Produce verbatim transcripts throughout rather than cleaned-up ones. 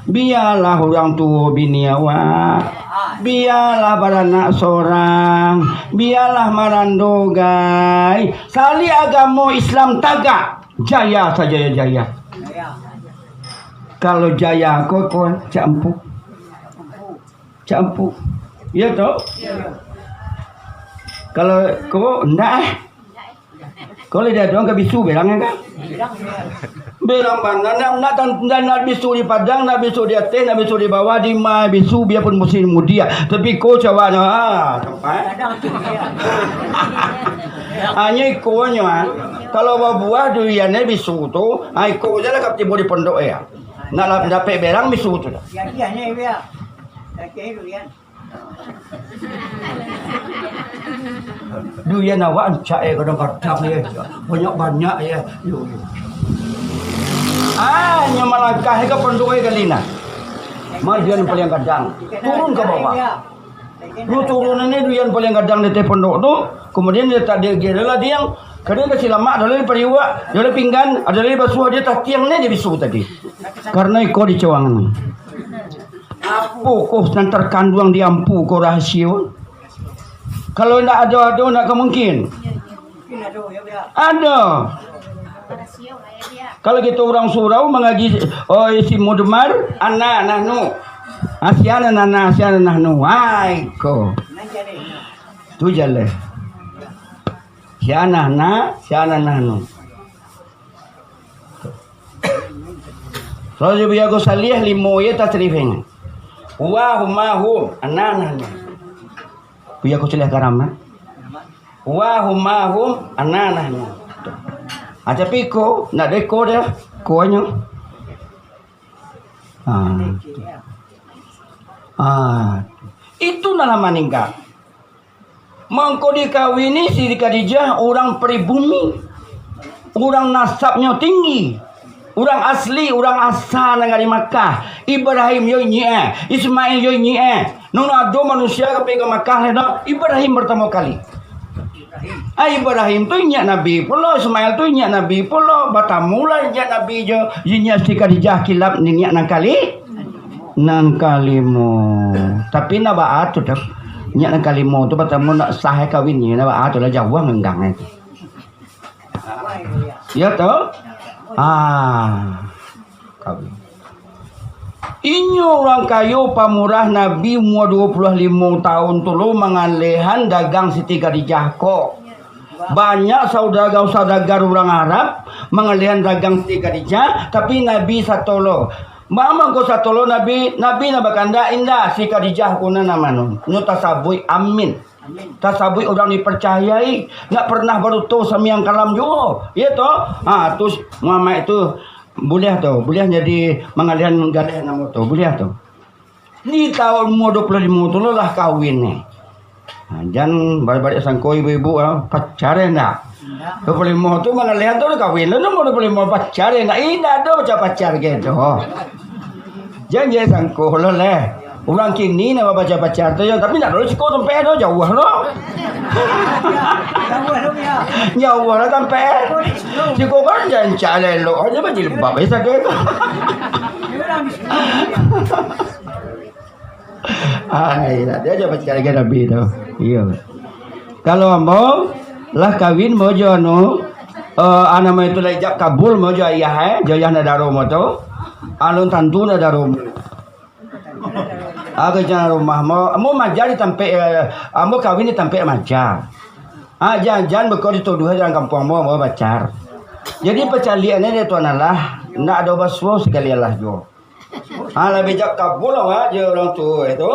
Bialah urang tuo bini awak, bialah baranak sorang, bialah marando gai. Saliak agamo Islam tagak, jaya sajaya-jaya. Kalau jaya ko, ko cak ampu. Cak ampu. Iyo toh? Kalau ko ndak eh. Kalau dia doang ka bisu berang kan? Berang bana, nak, nak, tan- nak, nak bisu di Padang, nak bisu di ateh, nak bisu di bawah, di ma bisu biapun musim mudiak. Tapi ko cawa nah, ah, sampai. Hanyo iko nyo ah. Kalau babuah durian eh bisu tu, ah, iko je lah kap tibo di pondok eh. Nak lah dapek berang bisu tu dah. Jadi hanyo dia. Jadi durian. Durian awak ancak eh, kadang-kadang eh, banyak-banyak eh. Yo, yo. Ah, nyo malangkah eh ka pondok eh kali nah. Mah durian paling gadang, turun ka bawah. Lu turun ni durian paling gadang di ateh pondok tu, kemudian dia tak dia lah diang. Kadang kasih lamak, ado lagi pariuak, ado lagi pinggan, ado lagi basuah, dia tatiang ni dia bisu tadi. Karena iko dicawang. Apo ko nan terkanduang di ampu ko rahasio? Kalau ndak ado-ado, ndak ka mungkin. Ado. Kalau kito urang surau mangaji, oh, isi mudmar, ana nahnu. Asiana nana, asiana nahnu. Ai ko. Tu jaleh. Siana na, siana nahnu. Kalau di Buya Gus Saliah, limo ye tasrif inyo. Wa huma hum, ana nahnu. Buya Gus Saliah Karam, eh. Wa huma hum, ana nahnu. Ah, tapi ko, nak deko dah, ko anyo. Ah. Ah. Itu nah lah maningga. Mangko dikawini Siti Khadijah urang pribumi, urang nasabnyo tinggi, urang asli, urang asa nan dari Makkah. Ibrahim yo inyiak eh, Ismail yo inyiak eh. Nunu ado manusia ka pai ka Makkah lai doh, Ibrahim partamo kali. Ah, Ibrahim tu inyiak Nabi pulo, Ismail tu inyiak Nabi pulo, batamulah inyiak Nabi jo, jo inyiak Siti Khadijah kilap niniak nan kali. Nan kalimo. Tapi nak baa tu doh. Nyak nan kalimo tu patamo nak sah kawinnyo, nak baa tu lah jauah nganggang tu. Iyo tu? Ah. Kawin. Inyo urang kayo pamurah Nabi umua duo puluah limo taun tu lo mangalehan dagang Siti Khadijah ko. Banyak saudagar-saudagar urang Arab mangalehan dagang Siti Khadijah, tapi Nabi sato lo. Mama ko sato lo Nabi, Nabi nan bakandak indak, si Khadijah ko nan amanun. Nyo tasabuik amin. Tasabuik urang diparcayai, ndak pernah baduto samiang kalam juo. Iyo to? Ha, tu Muhammad tu buliah tu, buliah jadi mangalihan galeh namo tu, buliah tu. Di taun umua duo puluah limo tu lo lah kawin ni. Ha, jan baliak-baliak sangko ibu-ibu, ha, pacar indak? Duo puluah limo tu mangalihan tu lah kawin, lo umua duo puluah limo pacar indak? Indak ado pacar-pacar gitu. Jan jadi sangko lo leh. Urang kini nan bapacar-pacar tu yo, tapi ndak ado siko tampek tu, jauah lo. Jauah lah tampek. Siko kan rancak elok-elok ajo bajilbab ajo sajo tu. Ai, ado ajo pacar ka Nabi tu. Iyo. Kalau ambo lah kawin ambo jo anu, eh, namo itu lah ijab kabul ambo jo ayah, eh, jo ayah nak daro ambo tu. Alun tantu nak daro ambo. Ah, ka jan rumah ambo, ambo maja di tampek, eh, ambo kawin di tampek maja. Ah, jan-jan beko dituduah urang kampuang ambo, ambo pacar. Jadi pacaliak ni dek Tuan Allah, ndak ado basuo sakali alah juo. Ah, lah ijab kabul awak jo urang tuo itu.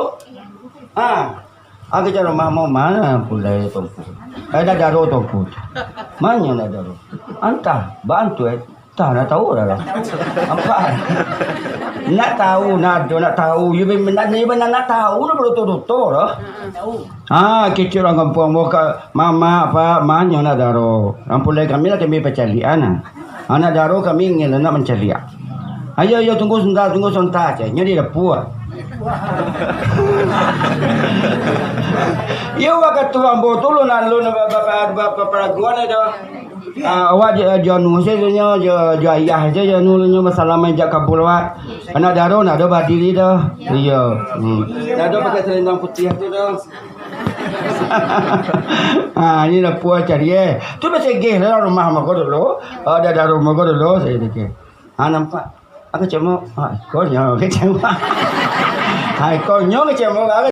Ah, ah, ka jan rumah ambo ma pulai Tuangku. Eh, nak daro Tuangku. Ma nyo nak daro? Antah, baa tu eh. Tah, ndak tahu dah lah. Nampak? Ndak tahu, ndak ado, ndak tahu. Yo, be-, ndak, yo, be-, ndak tahu lah, baduto-duto lah. Ha, kecek urang kampuang, ambo ka mamak, apak, ma nyo nak daro. Ampun lai kami lah, kami pacaliak, nah. Ha, nak daro kami ngilah nak mancaliak. Ayo, ayo, tunggu sabanta, tunggu sabanta, ceknyo di dapua. Iyo, wakatu ambo tu, lun, lun, ba-, ba-, ba-, ba-, ba-, paraguan ado. Ah, awak jo, jo anu se tu nyo, jo, jo ayah se jo anu nyo, basalamo jak kabul awak. Anak daro ndak ado badiri tu. Iyo. Hmm. Ndak ado pakai selendang putiah tu tu. Ah, ini lah puas cari, eh. Tu basegeh lah rumah mako dulu. Oh, ado daro mako dulu, saya pikir. Ah, nampak. Ah, kecek mo. Ah, ikonyo kecek mo. Ah, ikonyo kecek mo.